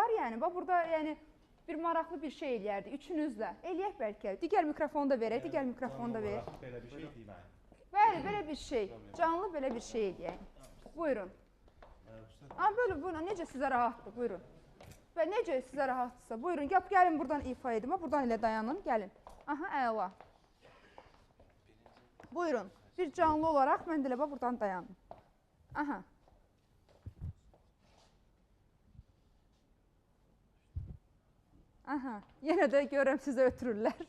Olar yəni, bax burada yəni bir maraqlı bir şey eləyərdik üçünüzlə. Eləyək bəlkə. Digər mikrofonu da verək, digər mikrofonu da verək. Belə bir şey deyim. Bəli, belə bir şey. Canlı belə bir şey eləyək. Buyurun. Ha, böyle buyurun. Necə sizə rahatdır? Buyurun. Və necə sizə rahatdırsa, buyurun. Gəl, gəlin buradan ifa edim. Buradan elə dayanın, gəlin. Aha, əla. Buyurun. Bir canlı olaraq mən də elə bax buradan dayanım. Aha. Aha, yenə də görürəm sizə ötürürlər.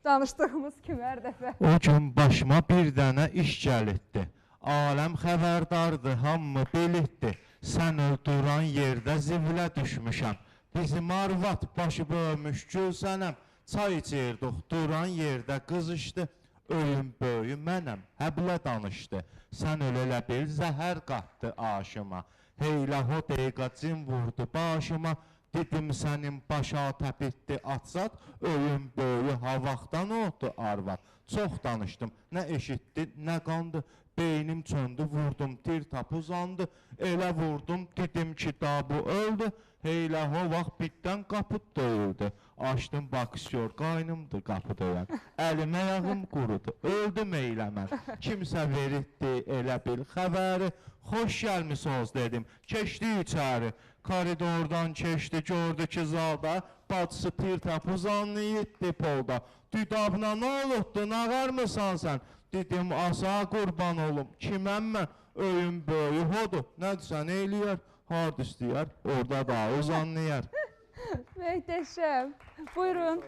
Danışdığımız kimi hər dəfə. O gün başıma bir dənə iş gəlitdi. Aləm xəbərdardır, hamı bilitdi. Sən öl duran yerdə zivlə düşmüşəm. Bizim arvad başı böyümüş gülsənəm. Çay içirdik, duran yerdə qızışdı. Öyün böyü mənəm, həblə danışdı. Sən öl elə bil, zəhər qatdı aşıma. Heylə o dəqiqə cin vurdu başıma. Dedim sənin başa təpitdi atsat, öyün böyü ha vaxtdan oldu arvad. Çox danışdım, nə eşitdi, nə qandı. Beynim çöndü, vurdum, tir tap uzandı. Elə vurdum, dedim ki, da bu öldü. Heylə o vaxt bitdən qapı döyüldü. Açdım, baksıyor, qaynımdır qapı döyən. Əlim ayağım qurudu, öldüm eyləmən. Kimsə veritdi elə bil xəbəri. Xoş gəlmisiniz dedim, keçdi içəri. Koridordan keçdi, gördü ki zalda, bacısı tir tap uzanıyıddı polda. Düdabına nə olubdu, nağarmısan sən? Dedim, asa qurban olum, kiməm mən? Öyün böyü hodur, nədirsən eləyər, harda istəyər, orada da uzanlayar. Möhtəşəm. Buyurun.